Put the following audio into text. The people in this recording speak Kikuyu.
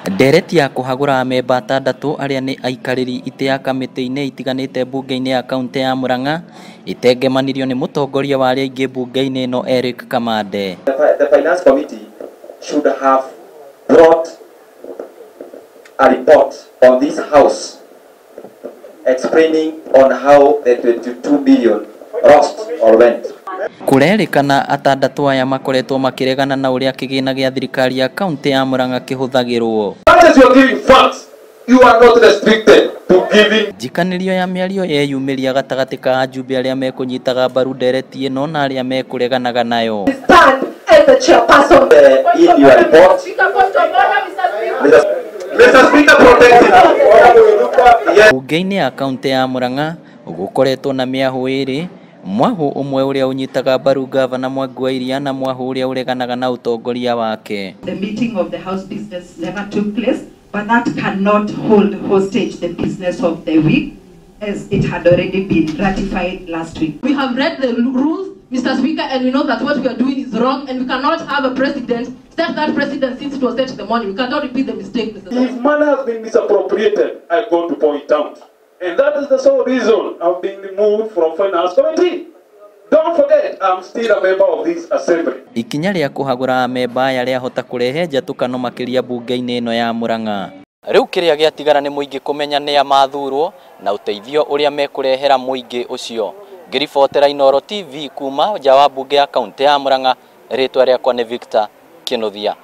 Ndereti ya kũhagũra amemba atandatũ arĩa nĩ aikarĩri itĩ ya kamĩtĩ-inĩ itiganĩte mbunge-inĩ ya kaunti ya Murang'a itengemanirio nĩ mũtongoria wa arĩa aingĩ mbunge-inĩ ĩno Eric Kamande. The Finance Committee should have brought a report on this house explaining on how the 22 billion lost or went. Kũrerĩkana atandatũ aya makoretwo makĩregana na ũrĩa kĩgĩna gĩa thirikari ya kaunti ya Murang'a kĩhũthagĩrwo. Njikanĩrio ya mĩario yeyumĩria gatagatĩ ka ajumbe arĩa mekũnyitaga mbaru ndereti ĩno na arĩa mekũreganaga nayo. Bunge-inĩ ya kaunti ya Murang'a gũkoretwo na mĩahũ ĩrĩ, mwahũ ũmwe ũrĩa ũnyitaga mbaru gavana Mwangi wa Iria na mwahũ ũrĩa ũreganaga na ũtongoria wake. The meeting of the House business never took place, but that cannot hold hostage the business of the week as it had already been ratified last week. We have read the rules, Mr. Speaker, and we know that what we are doing is wrong, and we cannot have a president set that precedent since it was set in the morning. We cannot repeat the mistake, Mr. Speaker. If money has been misappropriated, I go to point out. And that is the sole reason I've been removed from Finance Committee. Don't forget, I'm still a member of this assembly. Ikinya rĩa kũhagũra amemba aya rĩahota kũrehe njatũkano makĩria mbunge-inĩ ĩno ya Murang'a. Rĩu kĩrĩa gĩatigara nĩ mũingĩ kũmenya nĩa mathurwo na ũteithio ũrĩa mekũrehera mũingĩ ũcio. Ngĩribotera Inooro TV kuma nja wa mbunge ya kaunti ya Murang'a, rĩtwa rĩakwa nĩ Victor Kinuthia.